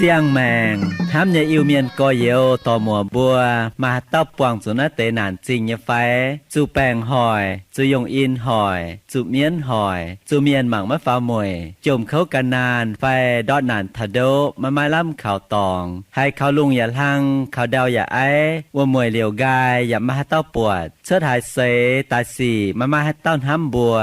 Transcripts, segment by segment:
Siang-maengc hnamv nyei Iu-Mienh gorx-youz dorc-muoc mbuo, maaih haaix dauh buangh zuqc naaiv deix naanc zingh nyei fai? Zuqc baengc hoic, zuqc yongh in hoic, zuqc mienv hoic, zuqc mienh mangc maiv faaux mueic, jomc kouv gan naanh fai ndortv naanc taux ndoqv maiv maaih lamh kaux dorngx, haiz kaux lungh yaac hlang, kaux ndau yaac aiv, wuom-mueic liouc nqaai yaac maiv maaih haaix dauh buatc, cuotv haaix seix daaih sic maiv maaih haaix dauh hnamv mbuo,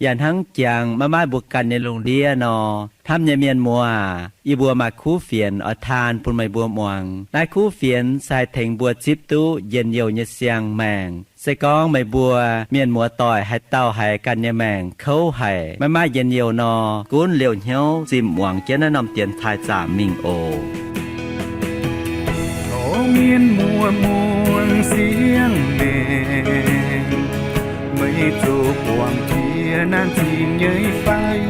yaac hnangv jangx maiv maaih mbuo ganh nyei lungh ndiev nor, hnamv nyei mienh muoz, yie mbuo maaih kuv fienx oix taan bun meih mbuo muangx. Naaiv kuv fienx se haih tengx mbuo zipv duqv njien-youh nyei siang-maengc. Se gorngv meih mbuo mienh muoz-doic haaix dauh haiz ganh nyei maengc kouv haic, maiv maaih njien-youh nor, gunv liouh hnyouv zimh muangx jienv naaiv norm dienx taaih zaamc mingh oc. Dorh mienh muoz muangx siang-maengc, meih zoux buangh jiex naanc zingh nyei fai?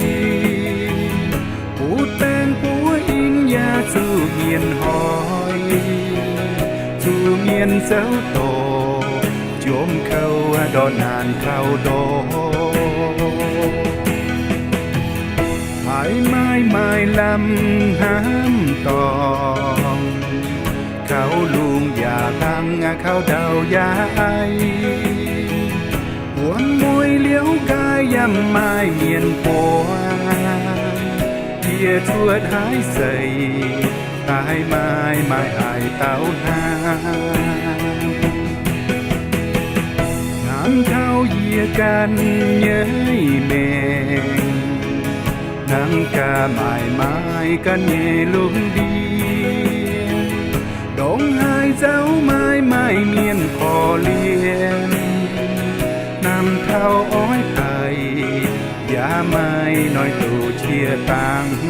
Butv baengc buov in yaac zuqc mienh hoic, zuqc mienh zouv dorc, jomc kouv ndortv naanc kaux ndortv. Haiz maaih maaih lamh hnamv dorngx, kaux lungh yaac hlang, kaux ndau yaac aiv, wuom-mueic liouc nqaai yaac maaih mienh buangh, yie cuotv haaix seix daaih maaih maaih haaix dauh hnamv. Hnamv taux yie ganh nyei maengc, hnamv gaax maaih maaih ganh nyei lungh ndiev, ndongc haaix nzauh maaih maaih mienh korv-lienh, hnamv taux oix daic yaac maaih noic doqc qiex dangx.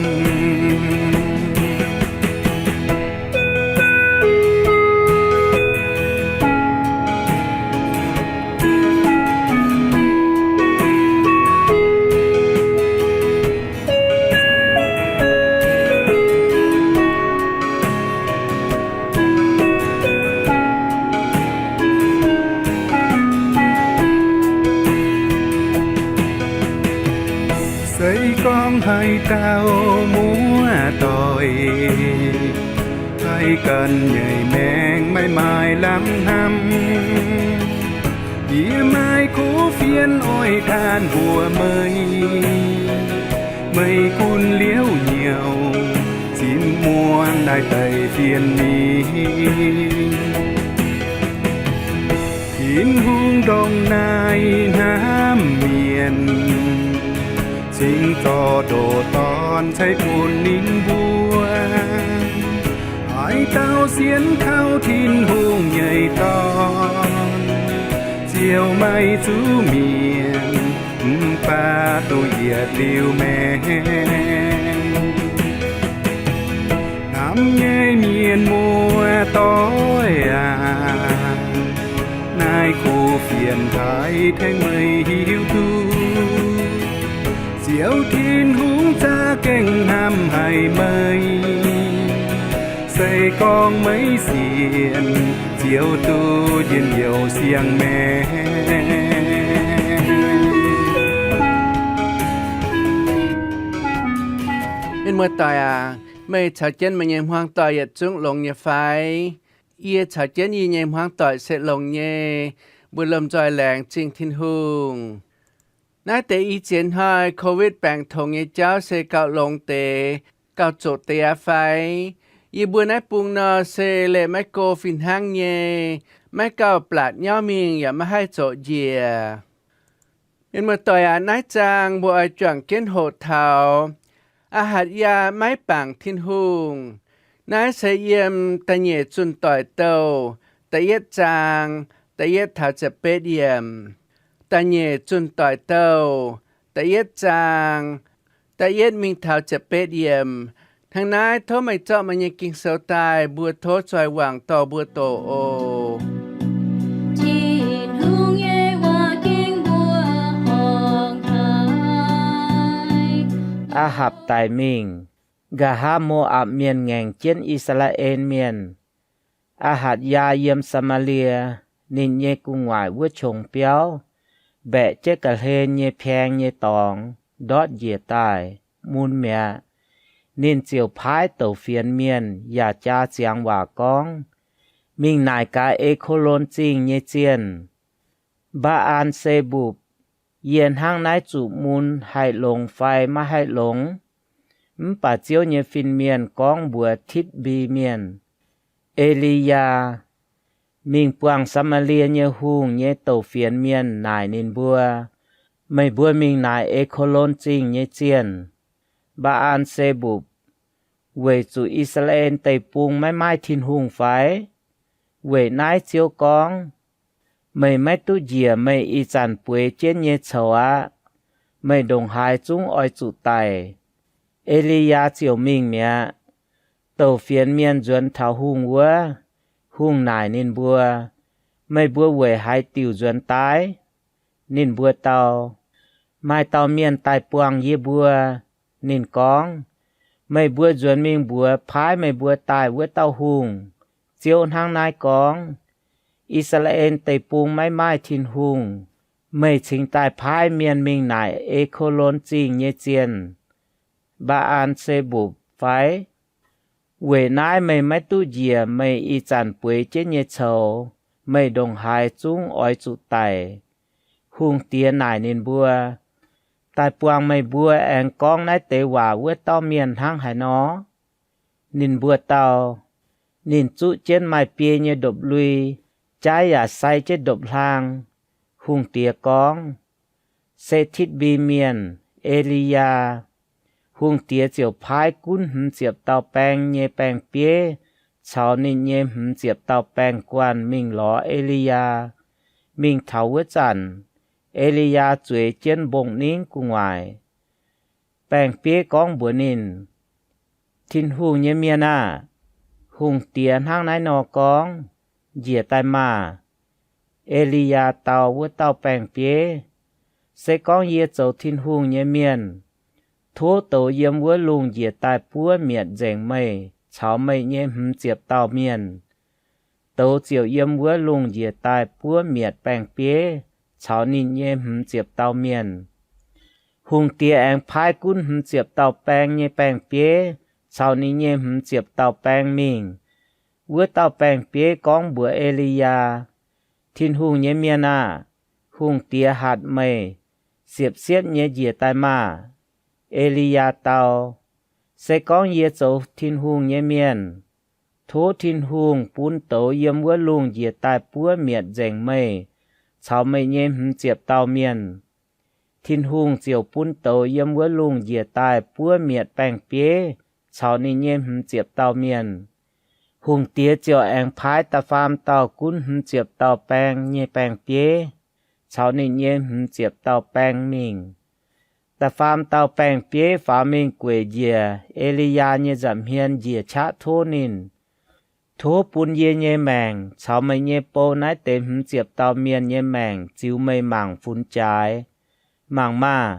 Se gorngv haaix dauh muoz-doic haiz ganh nyei maengc maiv maaih lamh hnamv, yie maaih kuv fienx oix taan mbuox meih. Meih gunv liouh hnyouv zinh muonz naaiv deix fienx mingh, Tin-Hungh ndongc naaiv hnamv mienh, cingx zorqv ndoqc Dorn ceix bun ninh mbuo. Haaix dauh sienx kaux Tin-Hungh nyei Dorn ziouc maiv zuqc mienh, mv baac duqv yietc liuz maengc. Hnamv nyei mienh muoz-doic aac, naaiv kuv fienx haiz tengx meih hiuv duqv, Ziouv Tin-Hungh za'gengh hnamv haic meih. Se gorngv meih sienx, ziouc duqv njien-youh siang-maengc. Mienh muoz-doic aac, meih caux jienv meih nyei hmuangv doic yietc zungv longx nyei fai? Yie caux jienv yie nyei hmuangv doic se longx nyei. Mbuo lomh nzoih laengz zingh Tin-Hungh. Naaiv deix i ziex hnoi Covid baengc tongx nyei jauv se gauh longx deix, gauh zoqc deix aqv fai? Yie mbuo naaiv bung nor se leih maiv go fih hnangv nyei, maiv gauh blatc nyauv mingh yaac maiv haih zoqc njiec. Mienh muoz-doic aac, naaiv zaang mbuo oix juangc jienv hoqc taux Aa^hatc^yaa maiv bangc Tin-Hungh. Naaiv se yiem Da'nyeic Zunh Doic Douh da'yietv zaang da'yietv taux ziepc betv yiemc. Da'nyeic Zunh Doic Douh da'yietv zaang da'yietv mingh taux ziepc betv yiemc. Hnangv naaiv tov meih zorqv meih nyei Ging-Sou daaih, mbuo tov zoih wangc dorh mbuo doqc oc. Tin-Hungh nyei waac-ging mbuo horngc haic. Aa^hapc daic mingh. Nqa'haav Mo^apc Mienh ngaengc jienv I^saa^laa^en Mienh. Aa^hatc^yaa yiem Saa^maa^lie, ninh nyei gu'nguaaic wuov qongx biauv, mbaeqc jienv ga'hlen nyei paeng nyei dorngx ndortv njiec daaih, mun mi'aqv. Ninh ziouc paaiv douc fienx mienh yaac jaa ziangx waac gorngv, Mingh naaic gaax E^ko^lon Zingh nyei zienh, Mbaa^an Se^mbupc, Yie hnangv naaiv zuqc mun haih longx fai maiv haih longx? Mv baac Ziouv nyei fin-mienh gorngv mbuox Titv^mbi Mienh, E^li^yaa, Mingh buangh Saa^maa^lie nyei hungh nyei douc fienx mienh naaic ninh mbuo, Meih mbuo mingh naaic E^ko^lon Zingh nyei zienh, Mbaa^an Se^mbupc, weic zuqc I^saa^laa^en Deic-Bung maiv maaih Tin-Hungh fai? Weic naaiv Ziouv gorngv, Meih maiv duqv njiec meih ih zanc bueix jienv nyei coux aqv. Meih ndongc haaix zungv oix zuqc daic. E^li^yaa ziouc mingh mi'aqv. Douc fienx mienh nzuonx taux hungh wuov. Hungh naaic ninh mbuo, Meih mbuo weic haaix diuc nzuonx daaih? Ninh mbuo dau, Maaih dauh mienh daaih buangh yie mbuo. Ninh gorngv, Meih mbuo nzuonx mingh mbuox paaiv meih mbuo daaih wuov dauh hungh, Ziouv hnangv naaiv gorngv, I^saa^laa^en Deic-Bung maiv maaih Tin-Hungh. Meih cingx daaih paaiv mienh mingh naaic E^ko^lon Zingh nyei zienh, Mbaa^an Se^mbupc fai? Weic naaiv meih maiv duqv njiec meih ih zanc bueix jienv nyei coux. Meih ndongc haaix zungv oix zuqc daic. Hungh diex naaic ninh mbuo, Daaih buangh meih mbuo aengx gorngv naaiv deix waac wuov dauh mienh hnangv haaix nor? Ninh mbuo dau, Ninh zuqv jienv maaih biei nyei ndopv-lui, jaaiv yaac sai jienv ndopv-hlaang. Hungh diex gorngv, Se Titv^mbi Mienh, E^li^yaa. Hungh diex ziouc paaiv gunv hmz ziepc dauh baeng nyei baeng-bieiv caux ninh nyei hmz ziepc dauh baeng-guanh mingh lorz E^li^yaa. Mingh taux wuov zanc, E^li^yaa zueiz jienv mbong-ningv gu'nguaaic. Baeng-bieiv gorngv mbuox ninh, Tin-Hungh nyei mienh aah! Hungh diex hnangv naaiv nor gorngv, Njiec daaih maah! E^li^yaa dau wuov dauh baeng-bieiv, Se gorngv yie zoux Tin-Hungh nyei mienh, tov douz yiem wuov lungh njiec daaih buov mietc nzengc meih caux meih nyei hmz ziepc dauh mienh. Douz ziouc yiem wuov lungh njiec daaih buov mietc baeng-bieiv caux ninh nyei hmz ziepc dauh mienh. Hungh diex aengx paaiv gunv hmz ziepc dauh baeng nyei baeng-bieiv caux ninh nyei hmz ziepc dauh baeng mingh. Wuov dauh baeng-bieiv gorngv mbuox E^li^yaa, Tin-Hungh nyei mienh aah! Hungh diex hatc meih, Siepv-siepv nyei njiec daaih maah! E^li^yaa dau, Se gorngv yie zoux Tin-Hungh nyei mienh, tov Tin-Hungh bun douz yiem wuov lungh njiec daaih buov mietc nzengc meih caux meih nyei hmz ziepc dauh mienh. Tin-Hungh ziouc bun douz yiem wuov lungh njiec daaih buov mietc baeng-bieiv caux ninh nyei hmz ziepc dauh mienh. Hungh diex ziouc aengx paaiv da'faam dauh gunv hmz ziepc dauh baeng nyei baeng-bieiv caux ninh nyei hmz ziepc dauh baeng mingh. Da'faam dauh baeng-bieiv faaux mingh gueic njiec E^li^yaa nyei nza'hmien njiec qaqv tov ninh, Tov bun yie nyei maengc caux meih nyei bou naaiv deix hmz ziepc dauh mienh nyei maengc ziux meih mangc funx jaaix. Mangc maah!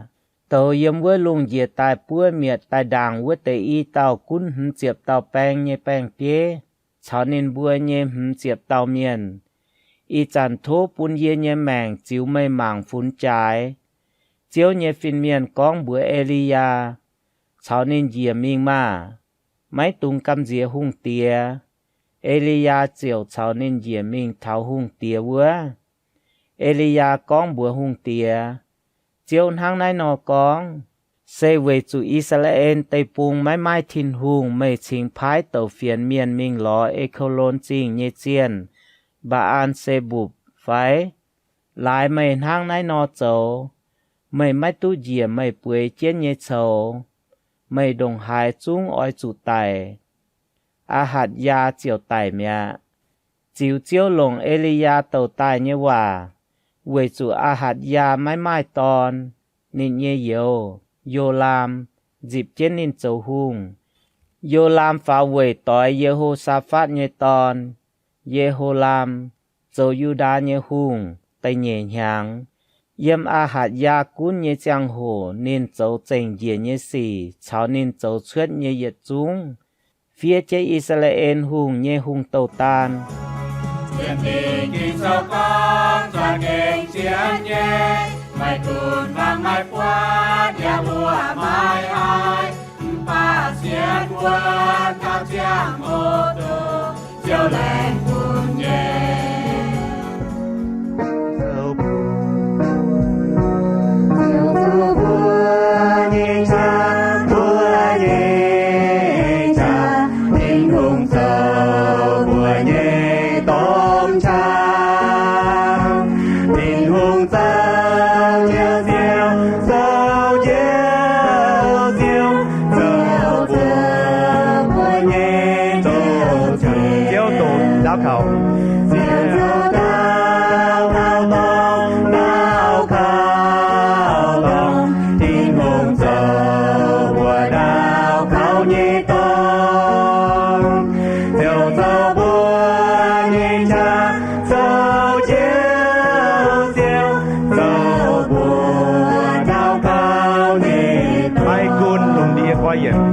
Douz yiem wuov lungh njiec daaih buov mietc daaih ndaangc wuov deix i dauh gunv hmz ziepc dauh baeng nyei baeng-bieiv caux ninh mbuo nyei hmz ziepc dauh mienh. Ih zanc tov bun yie nyei maengc ziux meih mangc funx jaaix. Ziouv nyei fin-mienh gorngv mbuox E^li^yaa, Caux ninh njiec mingh maah! Maiv dungx gamh nziex hungh diex. E^li^yaa ziouc caux ninh njiec mingh taux hungh diex wuov. E^li^yaa gorngv mbuox hungh diex, Ziouv hnangv naaiv nor gorngv, Se weic zuqc I^saa^laa^en Deic-Bung maiv maaih Tin-Hungh meih cingx paaiv douc fienx mienh mingh lorz E^ko^lon Zingh nyei zienh, Mbaa^an Se^mbupc fai? Laaix meih hnangv naaiv nor zoux, meih maiv duqv njiec meih bueix jienv nyei coux. Meih ndongc haaix zungv oix zuqc daic. Aa^hatc^yaa ziouc daic mi'aqv. Ziux Ziouv longc E^li^yaa douc daaih nyei waac, weic zuqc Aa^hatc^yaa maiv maaih dorn. Ninh nyei youz, Yo^laam, nzipc jienv ninh zoux hungh. Yo^laam faaux weic doix Ye^ho^saa^fatv nyei dorn, Ye^ho^laam, zoux Yu^ndaa nyei hungh da'nyeic hnyangx. Yiem Aa^hatc Yaa gunv nyei ziangh hoc ninh zoux zengc njiec nyei sic caux ninh zoux cuotv nyei yietc zungv fiev jienv I^saa^laa^en Hungh nyei hungh douh daan. Sienx Fingx Ging-Sou gorngv, zuangx gengh sienx nyei, maiv gunv fangx maiv buatc, yaac mbuoqc maiv haih, mv baac sienx wuov dauh ziangh hoc duqv, Ziouv laengz bun nyei. Ziouv zoux mbuo nyei qaqv, mbuo nyei qaqv, Tin-Hungh zoux mbuo nyei domh qaqv. Tin-Hungh zoux njoux Ziouv, zoux njoux Ziouv, zoux zoux mbuo nyei njoux Ziouv. Ziouv zoux ndau kaux, Ziouv zoux ndau kaux dorngx, ndau kaux dorngx. Tin-Hungh zoux mbuo ndau kaux nyei dorngx. Ziouv zoux mbuo nyei qaqv, zoux njoux Ziouv, zoux mbuo ndau kaux nyei dorngx. Maiv gunv lungh ndiev goiv yienc,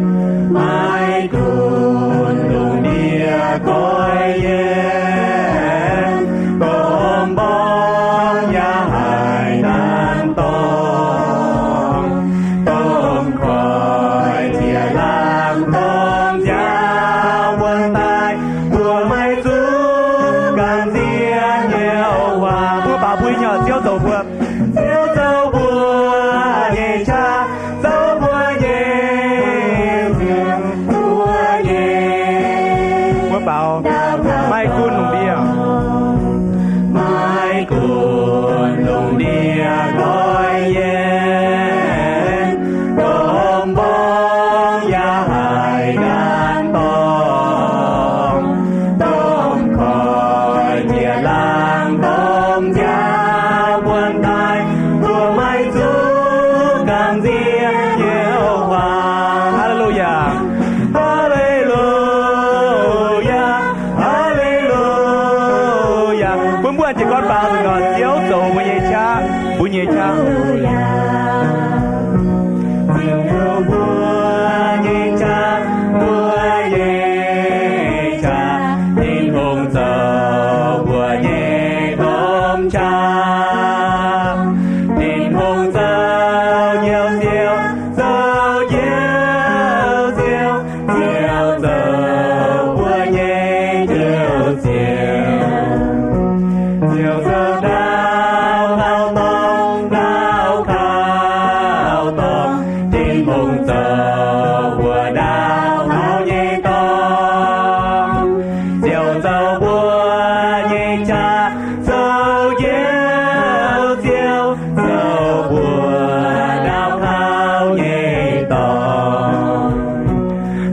maiv gunv lungh ndiev goiv yienc, domh mborngz yaac haih ndaangc dorngx. Domh koiv ziec laangz domh nziaaux wuonx daaih, mbuo maiv zuqc gamh nziex nyei waac. Mbuo baaux mbuo nyei nyouh, Ziouv zoux mbuo, Ziouv zoux mbuo nyei qaqv, zoux mbuo nyei Ziouv, mbuo nyei. Mbuo baaux, maiv gunv lungh ndiev, maiv gunv lungh ndiev goiv yienc, domh mborngz yaac haih ndaangc dorngx. Domh koiv ziec laangz domh nziaaux wuonx daaih, mbuo maiv zuqc gamh nziex nyei waac. Haa^le^lu^yaa. Haa^le^lu^yaa. Haa^le^lu^yaa. Bun mbuo jiez gorn baaux nzunc nor, Ziouv zoux mbuo nyei qaqv, mbuo nyei qaqv. Ziouv zoux mbuo nyei qaqv, mbuo nyei qaqv. Tin-Hungh zoux mbuo nyei domh qaqv. Tin-Hungh zoux njoux Ziouv, zoux njoux Ziouv, Ziouv zoux mbuo nyei njoux Ziouv. Ziouv zoux ndau kaux dorngx, ndau kaux dorngx. Tin-Hungh zoux mbuo ndau kaux nyei dorngx. Ziouv zoux mbuo nyei qaqv, zoux njoux Ziouv, zoux mbuo ndau kaux nyei dorngx.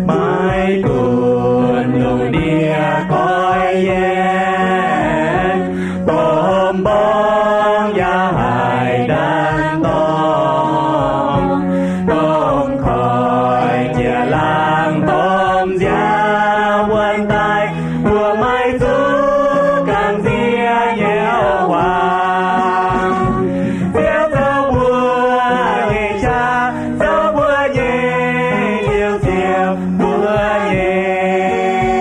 Maiv gunv lungh ndiev goiv yienc, domh mborngz yaac haih ndaangc dorngx. Domh koiv ziec laangz domh nziaaux wuonx daaih, mbuo maiv zuqc gamh nziex nyei waac. Ziouv zoux mbuo nyei qaqv, zoux mbuo nyei njoux Ziouv, mbuo nyei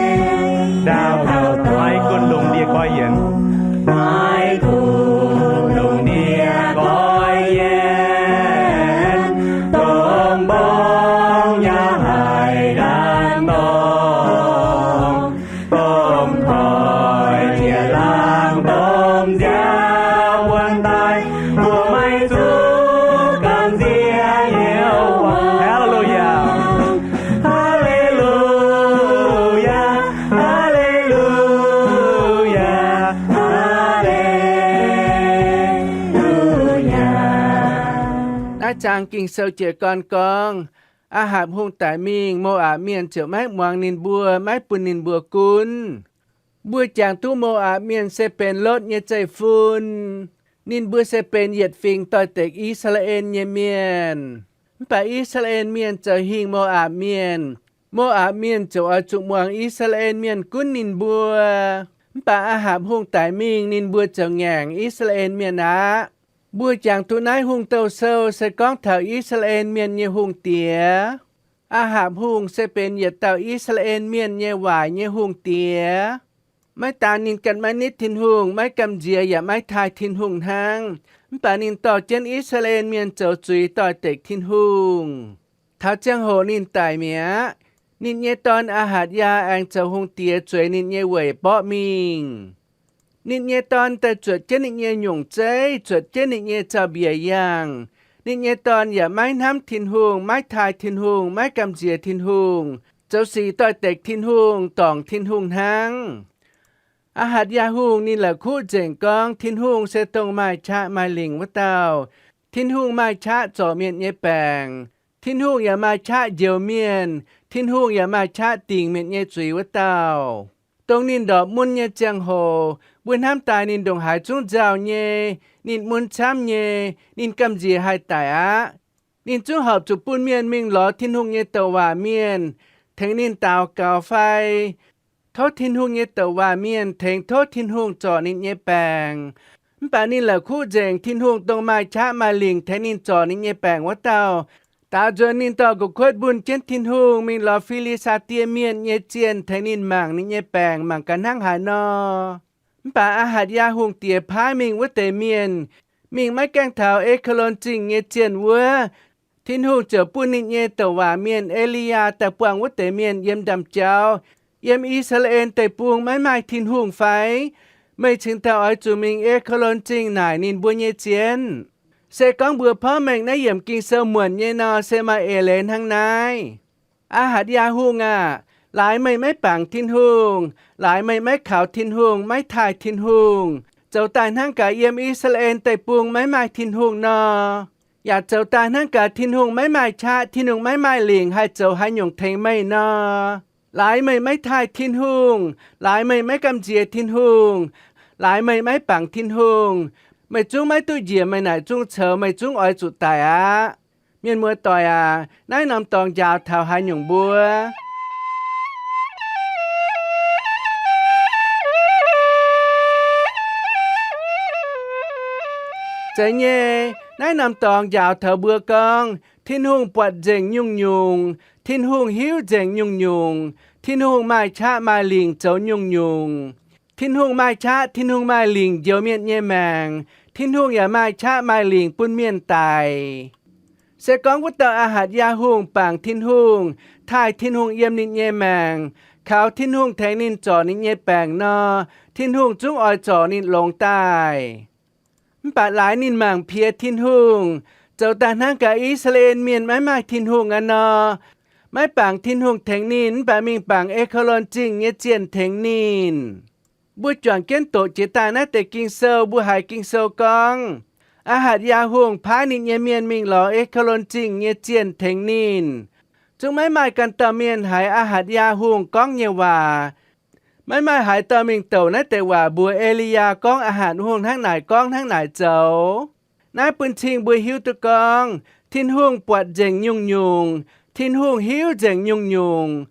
ndau kaux dorngx. Maiv gunv lungh ndiev goiv yienc, maiv gunv lungh ndiev goiv yienc, domh mborngz yaac haih ndaangc dorngx. Domh koiv ziec laangz domh nziaaux wuonx daaih, mbuo maiv zuqc gamh nziex nyei waac. Haa^le^lu^yaa. Haa^le^lu^yaa. Haa^le^lu^yaa. Haa^le^lu^yaa. Naaiv zaang Ging-Sou jiez gorn gorngv, Aa^hapc Hungh daic mingh, Mo^apc Mienh ziouc maiv muangx ninh mbuo, maiv bun ninh mbuo gunv. Mbuo jangx duqv Mo^apc Mienh se benx Lotv nyei zeiv-fun. Ninh mbuo se benx yietc fingx doix-dekc I^saa^laa^en nyei mienh. Mv baac I^saa^laa^en Mienh zoux hingh Mo^apc Mienh. Mo^apc Mienh ziouc oix zuqc muangx I^saa^laa^en Mienh gunv ninh mbuo. Mv baac Aa^hapc Hungh daic mingh, ninh mbuo ziouc ngaengc I^saa^laa^en Mienh aqv. Mbuo jangx duqv naaiv hungh douh sou se gorngv taux I^saa^laa^en Mienh nyei hungh diex. Aa^hapc Hungh se benx yietc dauh I^saa^laa^en Mienh nyei waaic nyei hungh diex. Maiv daan ninh ganh maiv nitv Tin-Hungh, maiv gamh nziex yaac maiv taaih Tin-Hungh hnangv, mv baac ninh dorh jienv I^saa^laa^en Mienh zoux zuiz doix-dekc Tin-Hungh. Taux ziangh hoc ninh daic mi'aqv. Ninh nyei dorn, Aa^hatc^yaa, aengx zoux hungh diex zueiz ninh nyei weic mborqv mingh. Ninh nyei dorn daaih zuotc jienv ninh nyei nyungc zeiv, zuotc jienv ninh nyei zaux-mbiec yangh. Ninh nyei dorn yaac maiv hnamv Tin-Hungh, maiv taaih Tin-Hungh, maiv gamh nziex Tin-Hungh, zoux sic doix-dekc Tin-Hungh, dorngc Tin-Hungh hnangv. Aa^hatc^yaa Hungh ninh la'kuqv nzengc gorngv Tin-Hungh se dongh maaih qaqv maaih lingc wuov dauh. Tin-Hungh maaih qaqv zorc mienh nyei baengc. Tin-Hungh yaac maaih qaqv njoux mienh. Tin-Hungh yaac maaih qaqv dingc mienh nyei zuiz wuov dauh. Dongh ninh ndorpc mun nyei ziangh hoc, mbuo hnamv daaih ninh ndongc haaix zungv nzauh nyei, ninh mun camv nyei, ninh gamh nziex haih daic aqv. Ninh zungv horpc zuqc bun mienh mingh lorz Tin-Hungh nyei douc waac mienh tengx ninh daux gaux fai tov Tin-Hungh nyei douc waac mienh tengx tov Tin-Hungh zorc ninh nyei baengc. Mv baac ninh la'kuqv nzengc Tin-Hungh dongh maaih qaqv maaih lingc tengx ninh zorc ninh nyei baengc wuov dauh, daaux nzuonx ninh dorh nqox-kuotv mbunh jienv Tin-Hungh mingh lorz Fi^li^saa^die Mienh nyei zienh tengx ninh mangc ninh nyei baengc mangc gaax hnangv haaix nor. Mv baac Aa^hatc^yaa Hungh diex paaiv mingh wuov deix mienh, mingh maiv gaengh taux E^kaalon Zingh nyei zienh wuov, Tin-Hungh ziouc bun ninh nyei douc waac mienh, E^li^yaa, daaih buangh wuov deix mienh yiem ndaamv-jauv, yiem I^saa^laa^en Deic-Bung maiv maaih Tin-Hungh fai? Meih cingx daaih oix zuqc mingh E^kaalon Zingh naaic ninh mbuo nyei zienh. Se gorngv mbuo porv mengh naaiv yiemc Ging-Sou muonc nyei nor, se maaih eix leiz hnangv naaiv. Aa^hatc^yaa Hungh aah! Laaix meih maiv bangc Tin-Hungh, laaix meih maiv kaux Tin-Hungh, maiv taaih Tin-Hungh, zoux daaih hnangv gaax yiem I^saa^laa^en Deic-Bung maiv maaih Tin-Hungh nor, yaac zoux daaih hnangv gaax Tin-Hungh maiv maaih qaqv, Tin-Hungh maiv maaih lingc haih zoux haaix nyungc tengx meih nor. Laaix meih maiv taaih Tin-Hungh, laaix meih maiv gamh nziex Tin-Hungh, laaix meih maiv bangc Tin-Hungh, meih zungv maiv duqv njiec meih naaic zungh coux, meih zungv oix zuqc daic aqv. Mienh muoz-doic aac, naaiv norm dorngx njaaux taux haaix nyungc mbuo? Zeiz nyei, naaiv norm dorngx njaaux taux mbuo gorngv, Tin-Hungh buatc nzengc nyungc-nyungc, Tin-Hungh hiuv nzengc nyungc-nyungc, Tin-Hungh maaih qaqv maaih lingc zoux nyungc-nyungc. Tin-Hungh maaih qaqv, Tin-Hungh maaih lingc njoux mienh nyei maengc. Tin-Hungh yaac maaih qaqv maaih lingc bun mienh daic. Se gorngv wuov dauh Aa^hatc^yaa Hungh bangc Tin-Hungh, taaih Tin-Hungh yiem ninh nyei maengc, kaux Tin-Hungh tengx ninh zorc ninh nyei baengc nor, Tin-Hungh zungv oix zorc ninh longx daaih. Mv baac laaix ninh mangc piex Tin-Hungh, zoux daaih hnangv gaax I^saa^laa^en Mienh maiv maaih Tin-Hungh aqv nor, maiv bangc Tin-Hungh tengx ninh, mv baac mingh bangc E^kaalon Zingh nyei zienh tengx ninh. Mbuo juangc jienv doqc jiex daaih naaiv deix Ging-Sou, mbuo haiz Ging-Sou gorngv, Aa^hatc^yaa Hungh paaiv ninh nyei mienh mingh lorz E^kaalon Zingh nyei zienh tengx ninh. Zungv maiv maaih ganh dauh mienh haiz Aa^hatc^yaa Hungh gorngv nyei waac. Maiv maaih haaix dauh mingh douc naaiv deix waac mbuox E^li^yaa gorngv Aa^hatc Hungh hnangv naaic gorngv, hnangv naaic zoux. Naaiv bun cing mbuo hiuv duqv gorngv, Tin-Hungh buatc nzengc nyungc-nyungc, Tin-Hungh hiuv nzengc nyungc-nyungc.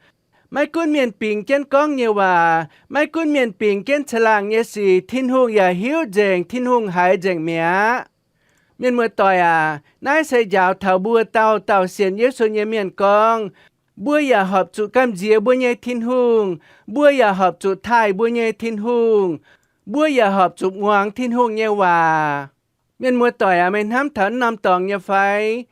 Maiv gunv mienh bingx jienv gorngv nyei waac, maiv gunv mienh bingx jienv caangh laangh nyei sic, Tin-Hungh yaac hiuv nzengc, Tin-Hungh haiz nzengc mi'aqv. Mienh muoz-doic aac, naaiv se njaaux taux mbuo dauh dauh sienx Yesu nyei mienh gorngv, mbuo yaac horpc zuqc gamh nziex mbuo nyei Tin-Hungh, mbuo yaac horpc zuqc taaih mbuo nyei Tin-Hungh, mbuo yaac horpc zuqc muangx Tin-Hungh nyei waac. Mienh muoz-doic aac, meih hnamv taux naaiv norm dorngx nyei fai?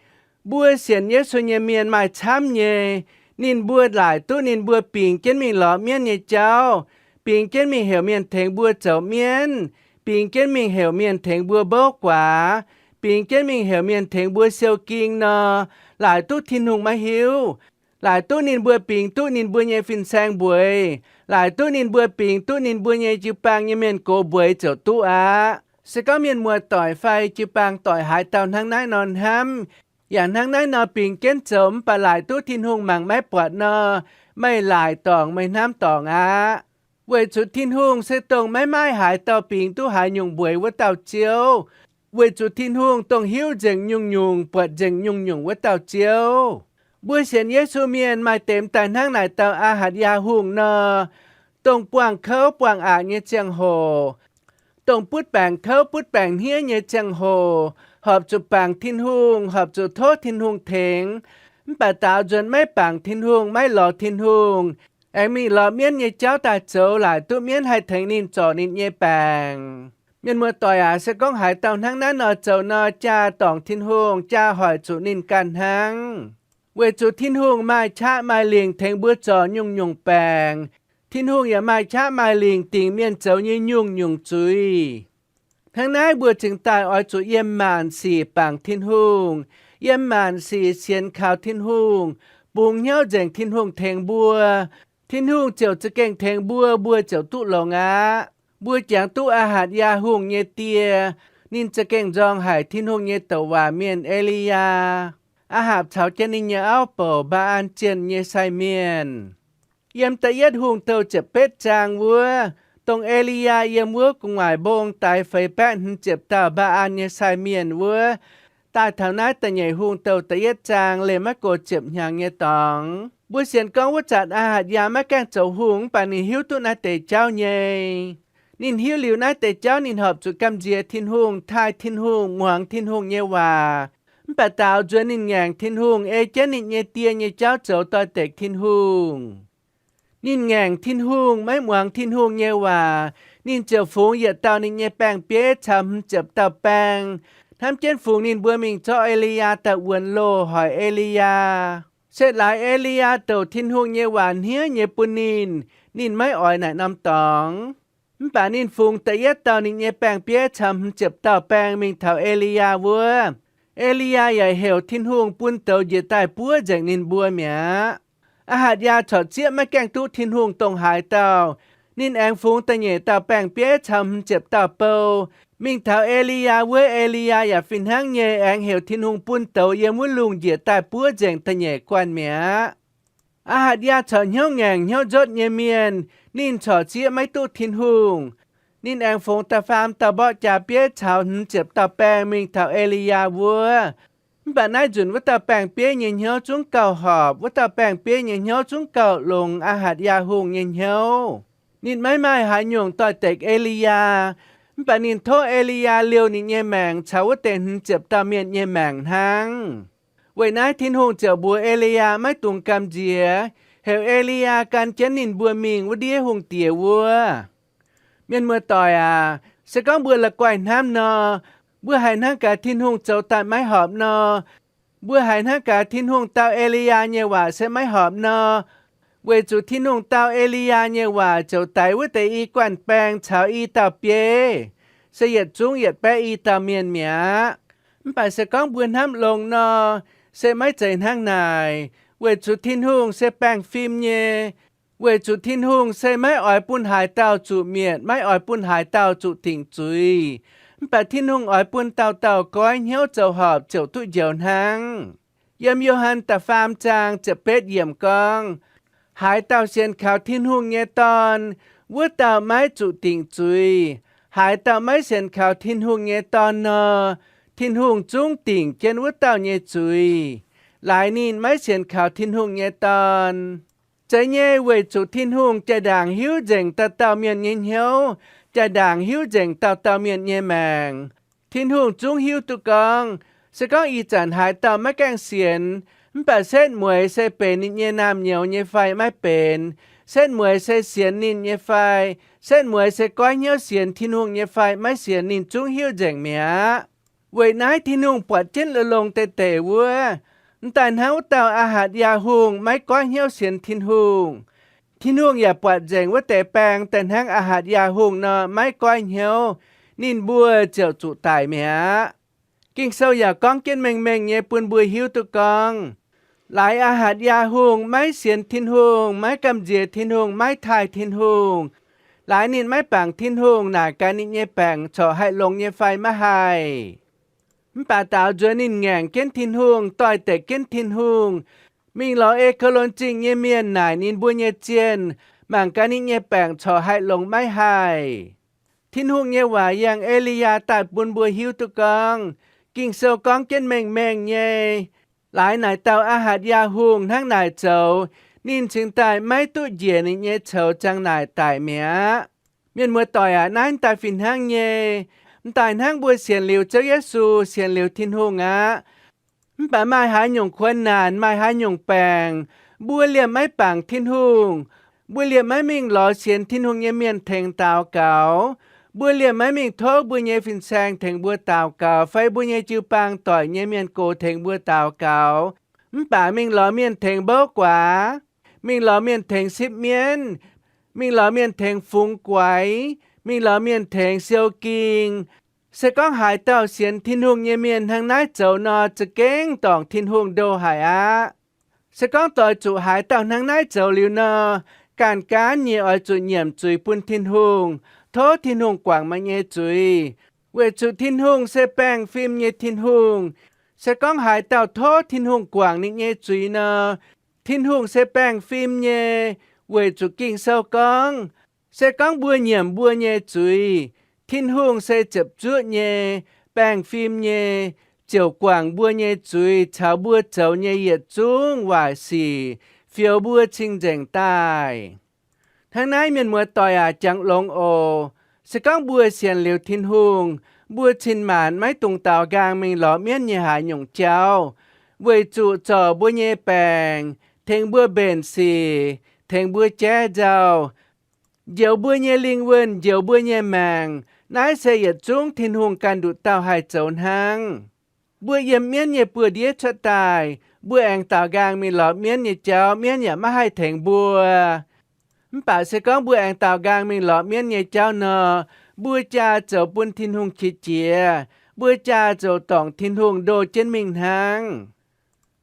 Mbuo sienx Yesu nyei mienh maaih camv nyei. Ninh mbuo laaic duqv ninh mbuo bingx jienv mingh lorz mienv nyei jauv, bingx jienv mingh heuc mienh tengx mbuo zoux mienv, bingx jienv mingh heuc mienh tengx mbuo mbouv guaax, bingx jienv mingh heuc mienh tengx mbuo siou ging nor, laaic duqv Tin-Hungh maiv hiuv. Laaic duqv ninh mbuo bingx duqv ninh mbuo nyei fin-saeng mbueiz. Laaic duqv ninh mbuo bingx duqv ninh mbuo nyei jiu-baang nyei mienh gox mbueiz ziouc duqv aqv. Se gorngv mienh muoz-doic fai jiu-baang doic haaix dauh hnangv naaiv nor hnamv, yaac hnangv naaiv nor bingx jienv zoux mv baac laaic duqv Tin-Hungh mangc maiv buatc nor, meih laaic dorngc, meih hnamv dorngc aqv. Weic zuqc Tin-Hungh se dongh maiv maaih haaix dauh bingx duqv haaix nyungc mbueiz wuov dauh Ziouv. Weic zuqc Tin-Hungh dongh hiuv nzengc nyungc-nyungc, buatc nzengc nyungc-nyungc wuov dauh Ziouv. Mbuo sienx Yesu mienh maaih deix m'daaih hnangv naaic dauh Aa^hatc^yaa Hungh nor, dongh buangh kouv buangh aqc nyei ziangh hoc, Dongh butv baengc kouv butv baengc hniev nyei ziangh hoc, horpc zuqc bangc Tin-Hungh, horpc zuqc tov Tin-Hungh tengx. Mv baac daaux nzuonx maiv bangc Tin-Hungh, maiv lorz Tin-Hungh, aengx mingh lorz mienv nyei jauv daaih zoux laaic duqv mienv haih tengx ninh zorc ninh nyei baengc. Mienh muoz-doic aac, se gorngv haaix dauh hnangv naaiv nor zoux nor, jaa dorngc Tin-Hungh, jaa hoic zuqc ninh ganh hnangv. Weic zuqc Tin-Hungh maaih qaqv maaih lingc tengx mbuo zorc nyungc-nyungc baengc. Tin-Hungh yaac maaih qaqv maaih lingc dingc mienh zoux nyei nyungc-nyungc zuiz. Hnangv naaiv mbuo cingx daaih oix zuqc yiem maanc sic bangc Tin-Hungh, yiem maanc sic sienx kaux Tin-Hungh, bungx hnyouv nzengc Tin-Hungh tengx mbuo. Tin-Hungh ziouc za'gengh tengx mbuo, mbuo ziouc duqv longx aqv. Mbuo jangx duqv Aa^hatc^yaa Hungh nyei die, ninh za'gengh nzorng haic Tin-Hungh nyei douc waac mienh E^li^yaa, Aa^hapc caux jienv ninh nyei auv bouc, Mbaa^an zienh nyei sai mienh. Yiem da'yietv Hungh Douh ziepc betv zaang wuov, dongh E^li^yaa yiem wuov gu'nguaaic mbong daix feix baeqv hmz ziepc dauh Mbaa^an nyei sai mienh wuov, daaih taux naaiv da'nyeic Hungh Douh da'yietv zaang leih maiv go ziepc hnyangx nyei dorngx. Mbuo sienx gorngv wuov zanc Aa^hatc^yaa maiv gaengh zoux hungh mv baac ninh hiuv duqv naaiv deix jauv nyei. Ninh hiuv liuz naaiv deix jauv ninh horpc zuqc gamh nziex Tin-Hungh, taaih Tin-Hungh, muangx Tin-Hungh nyei waac. Mv baac daaux nzuonx ninh ngaengc Tin-Hungh, ei jienv ninh nyei die nyei jauv zoux doix-dekc Tin-Hungh. Ninh ngaengc Tin-Hungh, maiv muangx Tin-Hungh nyei waac, ninh ziouc fungx yietc dauh ninh nyei baeng-bieiv caux hmz ziepc dauh baeng, hnamv jienv fungx ninh mbuo mingh zorqv E^li^yaa daaih wuonx loh hoic E^li^yaa. Se laaix E^li^yaa douc Tin-Hungh nyei waac hniev nyei bun ninh, ninh maiv oix naaic norm dorngx. Mv baac ninh fungx da'yietv dauh ninh nyei baeng-bieiv caux hmz ziepc dauh baeng mingh taux E^li^yaa wuov. E^li^yaa yaac heuc Tin-Hungh bun douz njiec daaih buov nzengc ninh mbuo mi'aqv. Aa^hatc^yaa corc zieqv maiv gaengh duqv Tin-Hungh dongh haaix dauh. Ninh aengx fungx da'nyeic dauh baeng-bieiv caux hmz ziepc dauh bou mingh taux E^li^yaa wuov. E^li^yaa yaac fih hnangv nyei aengx heuc Tin-Hungh bun douz yiem wuov lungh njiec daaih buov nzengc da'nyeic guanh mi'aqv. Aa^hatc^yaa corc hnyouv ngaengc hnyouv nzotv nyei mienh, ninh corc zieqv maiv duqv Tin-Hungh. Ninh aengx fungx da'faam dauh mborqv jaa-bieiv caux hmz ziepc dauh baeng mingh taux E^li^yaa wuov. Mv baac naaiv nzunc wuov dauh baeng-bieiv nyei hnyouv zungv gauh horpc, wuov dauh baeng-bieiv nyei hnyouv zungv gauh longx Aa^hatc^yaa Hungh nyei hnyouv. Ninh maiv maaih haaix nyungc doix-dekc E^li^yaa. Mv baac ninh tov E^li^yaa liouh ninh nyei maengc caux wuov deix hmz ziepc dauh mienh nyei maengc hnangv. Weic naaiv Tin-Hungh ziouc mbuox E^li^yaa maiv dungx gamh nziex, heuc E^li^yaa gan jienv ninh mbuo mingh wuov ndiev hungh diex wuov. Mienh muoz-doic aac, se gorngv mbuo la'guaih hnamv nor, mbuo haiz hnangv gaax Tin-Hungh zoux daaih maiv horpc nor, mbuo haiz hnangv gaax Tin-Hungh dau E^li^yaa nyei waac se maiv horpc nor, weic zuqc Tin-Hungh dau E^li^yaa nyei waac ziouc daix wuov deix i guanh baeng caux i dauh bieiv, se yietc zungv yietc baeqv i dauh mienh mi'aqv. Mv baac se gorngv mbuo hnamv longx nor, se maiv zeiz hnangv naaic, weic zuqc Tin-Hungh se baengh fim nyei, weic zuqc Tin-Hungh se maiv oix bun haaix dauh zuqc mietc, maiv oix bun haaix dauh zuqc dingc zuiz. Mv baac Tin-Hungh oix bun dauh dauh goiv hnyouv zoux horpc ziouc duqv njoux hnangv. Yiem Yo^han da'faam zaang ziepc betv yiemc gorngv, haaix dauh sienx kaux Tin-Hungh nyei Dorn, wuov dauh maiv zuqc dingc zuiz. Haaix dauh maiv sienx kaux Tin-Hungh nyei Dorn nor, Tin-Hungh zungv dingc jienv wuov dauh nyei zuiz, laaix ninh maiv sienx kaux Tin-Hungh nyei Dorn. Zeiz nyei, weic zuqc Tin-Hungh jaa-ndaangc hiuv nzengc dauh dauh mienh nyei hnyouv, jaa-ndaangc hiuv nzengc dauh dauh mienh nyei maengc. Tin-Hungh zungv hiuv duqv gorngv, se gorngv ih zanc haaix dauh maiv gaengh sienx, mv baac setv mueiz se benx ninh nyei naamh nyouz nyei fai maiv benx, setv mueiz se sienx ninh nyei fai, setv mueiz se goiv hnyouv sienx Tin-Hungh nyei fai maiv sienx, ninh zungv hiuv nzengc mi'aqv. Weic naaiv Tin-Hungh buatc jienv longx-longx deix deix wuov, m'daaih hnangv wuov dauh Aa^hatc^yaa Hungh maiv goiv hnyouv sienx Tin-Hungh. Tin-Hungh yaac buatc nzengc wuov deix baeng daaih hnangv Aa^hatc^yaa Hungh nor maiv goiv hnyouv, ninh mbuo ziouc zuqc daic mi'aqv. Ging-Sou yaac gorngv jienv mengh mengh nyei bun mbuo hiuv duqv gorngv, laaix Aa^hatc^yaa Hungh maiv sienx Tin-Hungh, maiv gamh nziex Tin-Hungh, maiv taaih Tin-Hungh, laaix ninh maiv bangc Tin-Hungh naaic gaax ninh nyei baengc corc haih longx nyei fai maiv haih. Mv baac daaux nzuonx ninh ngaengc jienv Tin-Hungh, doix-dekc jienv Tin-Hungh, mingh lorz E^ko^lon Zingh nyei mienh naaic ninh mbuo nyei zienh, mangc gaax ninh nyei baengc corc haih longx maiv haih. Tin-Hungh nyei waac yangh E^li^yaa daaih bun mbuo hiuv duqv gorngv, Ging-Sou gorngv jienv mengh mengh nyei, laaix naaic dauh Aa^hatc^yaa Hungh hnangv naaic zoux, ninh cingx daaih maiv duqv njiec ninh nyei coux ziang naaic daic mi'aqv. Mienh muoz-doic aac, naaiv m'daaih fih hnangv nyei. M'daaih hnangv mbuo sienx liuz Ziouv Yesu, sienx liuz Tin-Hungh aqv, mv baac maaih haaix nyungc kuonx naanc, maaih haaix nyungc baengc, mbuo liemh maiv bangc Tin-Hungh. Mbuo liemh maiv mingh lorz sienx Tin-Hungh nyei mienh tengx daux gaux. Mbuo liemh maiv mingh tov mbuo nyei fin-saeng tengx mbuo daux gaux fai mbuo nyei jiu-baang doic nyei mienh gox tengx mbuo daux gaux. Mv baac mingh lorz mienh tengx mbouv guaax, mingh lorz mienh tengx sipv mienv, mingh lorz mienh tengx fungx guaix, mingh lorz mienh tengx siou ging. Se gorngv haaix dauh sienx Tin-Hungh nyei mienh hnangv naaiv zoux nor, za'gengh dorngc Tin-Hungh ndo haic aqv. Se gorngv doix zuqc haaix dauh hnangv naaiv zoux liuz nor, gaanv gaanv nyei oix zuqc nyiemc zuiz bun Tin-Hungh, tov Tin-Hungh guangc meih nyei zuiz, weic zuqc Tin-Hungh se baengh fim nyei Tin-Hungh. Se gorngv haaix dauh tov Tin-Hungh guangc ninh nyei zuiz nor, Tin-Hungh se baengh fim nyei, weic zuqc Ging-Sou gorngv, se gorngv mbuo nyiemc mbuo nyei zuiz, Tin-Hungh se ziepc zuoqv nyei, baengh fim nyei, ziouc guangc mbuo nyei zuiz caux mbuo zoux nyei yietc zungv waaic sic, fioux mbuo cing-nzengc daaih. Hnangv naaiv, mienh muoz-doic aac, jangx longx oc. Se gorngv mbuo sienx liuz Tin-Hungh, mbuo cin-maanc maiv dungx daaux nqaang mingh lorz mienv nyei haaix nyungc jauv, weic zuqc zorc mbuo nyei baengc, tengx mbuo mbenc sic, tengx mbuo jaiv nzauh, njoux mbuo nyei lingh wuonh, njoux mbuo nyei maengc. Naaiv se yietc zungv Tin-Hungh ganh nduqc dauh haih zoux hnangv. Mbuo yiem mienv nyei buoz-ndiev cuotv daaih, mbuo aengx daaux nqaang mingh lorz mienv nyei jauv, mienv yaac maiv haih tengx mbuo. Mv baac se gorngv mbuo aengx daaux nqaang mingh lorz mienv nyei jauv nor, mbuo jaa ziouc bun Tin-Hungh qiex jiez. Mbuo jaa ziouc dorngc Tin-Hungh ndo jienv mingh hnangv.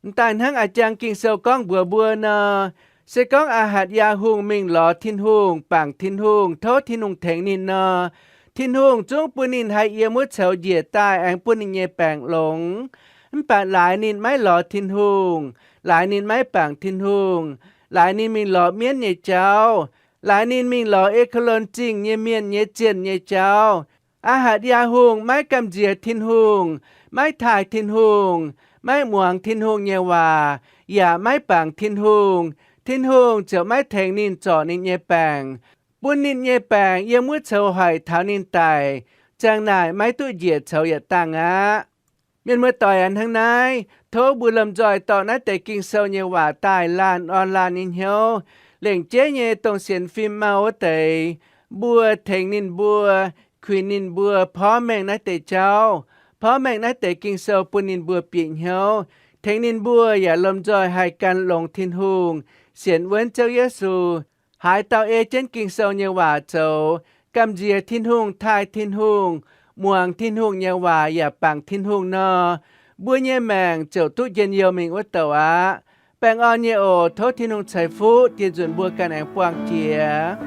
M'daaih hnangv a'jang Ging-Sou gorngv mbuox mbuo nor, se gorngv Aa^hatc Yaa Hungh mingh lorz Tin-Hungh, bangc Tin-Hungh, tov Tin-Hungh tengx ninh nor, Tin-Hungh zungv bun ninh haih yiem wuov coux njiec daaih aengx bun ninh nyei baengc longx. Mv baac laaix ninh maiv lorz Tin-Hungh, laaix ninh maiv bangc Tin-Hungh, laaix ninh mingh lorz mienv nyei jauv, laaix ninh mingh lorz E^kv^lon Zingh nyei mienh nyei zienh nyei jauv, Aa^hatc Yaa Hungh maiv gamh nziex Tin-Hungh, maiv taaih Tin-Hungh, maiv muangx Tin-Hungh nyei waac, yaac maiv bangc Tin-Hungh, Tin-Hungh ziouc maiv tengx ninh zorc ninh nyei baengc, bun ninh nyei baengc yiem wuov coux hoic taux ninh daic, ziang naaic maiv duqv njiec coux yietc dangh aqv. Mienh muoz-doic aac, hnangv naaiv, tov mbuo lomh nzoih dorh naaiv deix Ging-Sou nyei waac daaih laanh orn laanh nyei hnyouv, lengc jeiv nyei dongh sienx fim mau wuov deix, mbuo tengx ninh mbuo, kuinx ninh mbuo porv mengh naaiv deix jauv, porv mengh naaiv deix Ging-Sou bun ninh mbuo bieqc hnyouv, tengx ninh mbuo yaac lomh nzoih haih gan longx Tin-Hungh, sienx wuonv Ziouv Yesu, haaix dauh ei jienv Ging-Sou nyei waac zoux, gamh nziex Tin-Hungh, taaih Tin-Hungh, muangx Tin-Hungh nyei waac yaac bangc Tin-Hungh nor, mbuo nyei maengc ziouc duqv njien-youh mingh wuov douc aqv. Baengh orn nyei oc. Tov Tin-Hungh ceix fuqv dieh nzunc mbuo ganh aengx buangh jiex.